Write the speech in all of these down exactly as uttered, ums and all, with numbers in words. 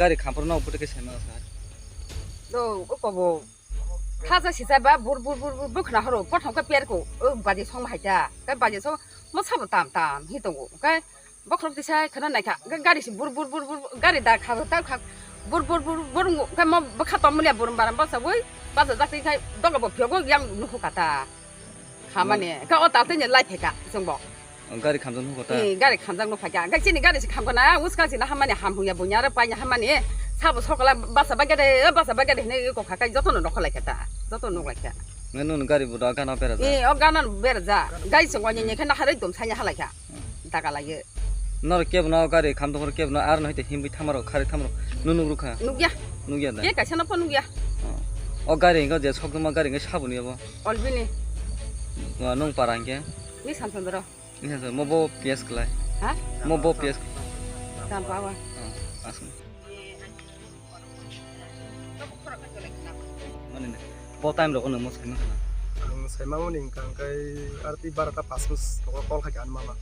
Gari khamphor no photo khe sema sa. Do, o kobo. Khaja sisa ba bur bur bur bur bwkhwna horo, prothom khe perko, o baji song hai ta, khe baji song mo sabo tam tam hi tongo, khe bokhorok tisa khana naikha, khe gari si bur bur bur bur, gari da kha ta kha, bur bur bur bur, khe mo bwkha tom mulia bur baram basa bui, basa jak twi khai doga bo phiogo yang nukhu kata. Khamani, khe o taktwi ni lai phaikha chwngbo. Gari khamjak nukho ta? Eh, gari khamjak nukphaikha. Khe chini gari se khamkha na, uska chini hamani hamhuya bunya re paina hamani. Sabo sokla basa bagade, basa bagade hinwi kokha kai jotono nokho laikha ta. Jotono nuklaikha. Nang nung gari buda gana berajak? Eh, o gana berajak. Gai chwng wani ni khe naharwi dum sanya halaikha. Daga laiyo. Nor kebo no gari khamjak kebo no ar no hite himbi thamaro khari thamaro nunuk rukha. Nukya. Nukya da? Ke kaisa no pho nukya. O gari ngo je sokma gari ngo sabuni abo. Olbini. Wa nung para hingke? Ni Samsondro. Ni Samsondro, mo bo P S klai. Ha? Mo bo P S. Tam pawa. Oh, asung. Mani ne, bo time rok no mo sai mangkha na? Ang sai mangmani hingka hingkai arti barota pas mus rok call khai ani mama.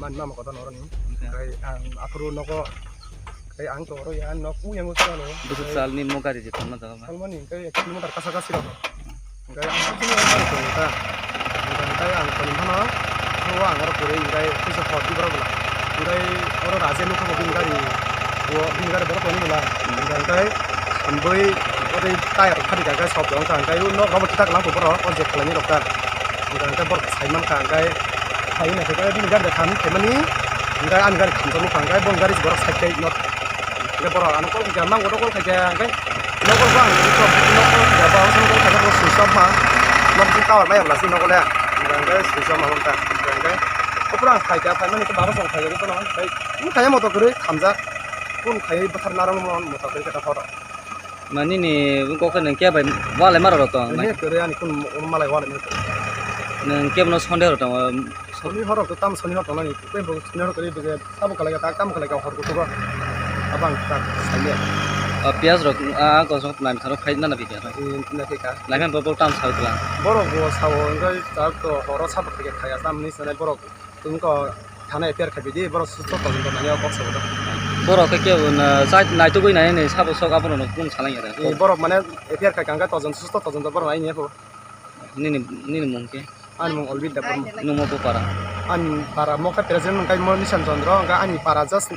Mani mama kota noroni. Hingka. Hingkai ang aphuru nogo Tei ang to oro ya nok u yang salo. Bwswk salni mo gari je tongma jaga ba. Salmani hingke ek kilometer kasa kasi rok. Hingke ang sini ang kari tong ta. Hingke ang kari mana? Ang oro kore hingke kisa hot di borok bela. Hingke oro raje nukha bo bini gari. Bo bini gari borok tongni bela. Hingke ang boi ore tire khadi ka sok dong ka hingke nok rok bo kitak lang borok o je khlai ni rok ta. Hingke borok sai man ka hingke sai na hingke bini gari da khan khe mani. Hingke ani gari khamjak nukha hingke bo gari borok sai kai nok. Hingke borok ano call khaikha, mang kotor call khaikha, hingke nogo bo ang nogo call khaikha, bo ang call khaikha, bo switch off ma, nok sing tower ma yamla sing nogo le, hingke switch off ma wngkha, hingke o pura ang khaikha, phaimani khe baro song khaikha, bono hingke wng khaikha motor kwrwi khamjak, phone khaiwi bwthar narwkmani motor kwrwi khe ta phoro. Mani ni wngkha khe nang khe bai walai mara rok tong? Nang khe kwrwi ani kun malai walai mani. Nang khe bono Sunday rok tongo? Soni horo to tam soni horo tongnani. Khe bo soni horo kwrwi bwkhe sabo kalai ka, tam kalai ka hor kuchugo. Abang tak saiya. O piyaj rok a kosong nang tharo khai nana bikha. Nang khe ka. Nang khe bo tam sa kla. Borok bo sao wngkhe tak to horo sabo khe khaya tam ni sanai borok. Tungko thana F I R khaibidi, borok susto tongwi tongmani o kok sabodo. Borok khe kebo na chai naitugwi nai ni sabo sok abono no kung salang ya da. Ni borok mane F I R khai kangkha todonto susto todonto borok nai ni abo. Nini, nini mung khe? Ani mung Olbit Debbarma. Nungmo bo para? Ani para mo khe present mung kai mo Nisan Chandra, hwnkhe ani para just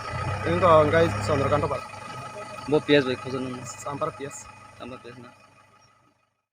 Engko hwnkhe Chandrakanta bar. Bo P S bai khojak nung. Sampar P S. Sampar P S na.